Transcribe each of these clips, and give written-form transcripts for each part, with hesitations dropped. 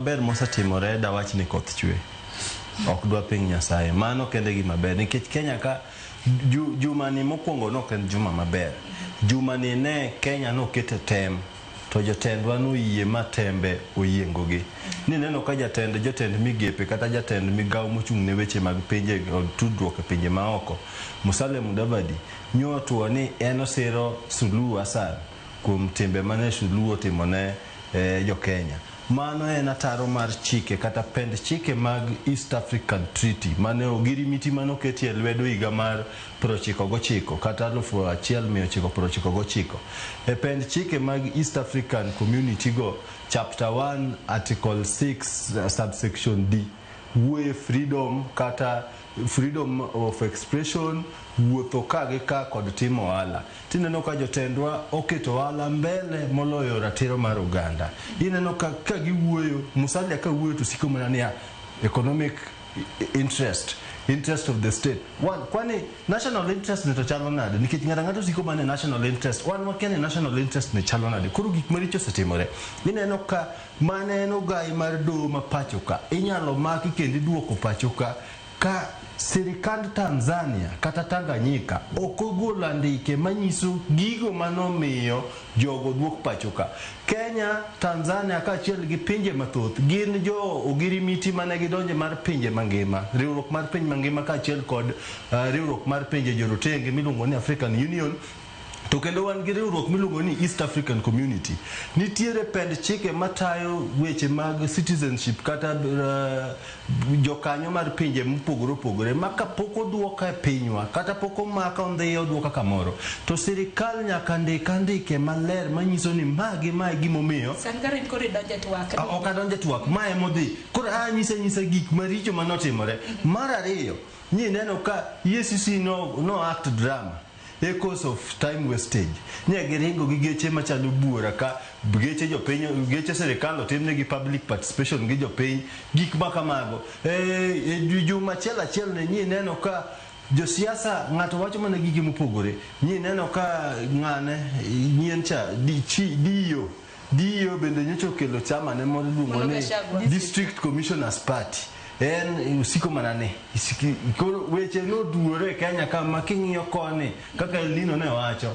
Ber mosetimore dawach ni koth chwe. Ok dwa ping Nyasaye. Mano kende gima ber nikech Kenya ka juma ni mokwongo nok en juma maber. Juma ni ne Kenya nokete tem to jotendwa noyie ma tembe oyiengogi. Nineno ka jatend jotend migepe kata jatend migawo mochung' ne weche mag pinje kod tudruok e pinje maoko Musalia Mudavadi nyotuo ni en osiro Suluhu Hassan kuom timbe mane Suluhu otimo ne jo Kenya. Mano en ataro mar chike kata pend chike mag East African Treaty mane ogirimiti mane oketie lwedo higa mar 99 kata 1999. E pend chike mag East African Community go chapter 1 article 6 subsection D wuoye freedom kata freedom of expression wuotho ka gi ka kod timo ohala. Tineno ka jotendwa oketo ohala mbele moloyo ratiro mar oganda. Ineno ka giwuoyo, Musalia ka wuoyo to siko mana niya economic interest, interest of the state. Wan, kwani national interest ni to chalo nade? Nikech ng'ato ang'ato siko mana national interest. Wan wakia ni national interest ni chalo nade. Koro gik maricho osetimore. Ineno ka mane en ogai mar doho ma pacho ka, inyalo maki kendo iduoko pacho ka ka sirikand Tanzania kata Tanganyika ok ogolo andike manyiso gigo manomiyo jogo duok pacho ka. Kenya, Tanzania kaachiel gi pinje mathoth gin jo ogirimiti mane gidonje mar pinje mangima, riwruok mar piny mangima kaachiel kod riwruok mar pinje jorotenge miluongo ni African Union. To kendo wan gi riwruok miluongo ni East African Community. Nitiere pend chike matayo weche mag citizenship kata jokanyo mar pinje mopogore opogore ma kapok oduoka e pinywa kata pok omaka ondhiyo oduoka kamoro to sirikal nyaka ndik andike maler manyiso ni ma gi ma e gimomiyo. Sani kare in koro idonjo e twak. Ok adonjo e twak, ma emodhi koro anyise nyisa gik maricho manotimore. Mar ariyo, ni neno ka EACC no act drama echoes of time wastage. Ne giringo gi geche machalo buora ka geche jopiny, geche sirikal otimnegi public participation gi jopiny, gik ma kamago. E juma achiel achiel ne nyi neno ka josiasa ng'ato wacho mana gige mopogore. Nyi neno ka ng'ane nyien cha di, chi, diyo diyo bende nyocha okelo chama ne moro iluongo ni District Commissioners Party. En osiko mana ni koro weche noduore e Kenya ka ma king'iyo koni kaka El Nino ne wacho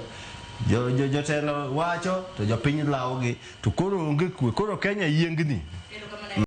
jotelo wacho to jopiny lawogi to koro onge kwe, koro Kenya yiengni.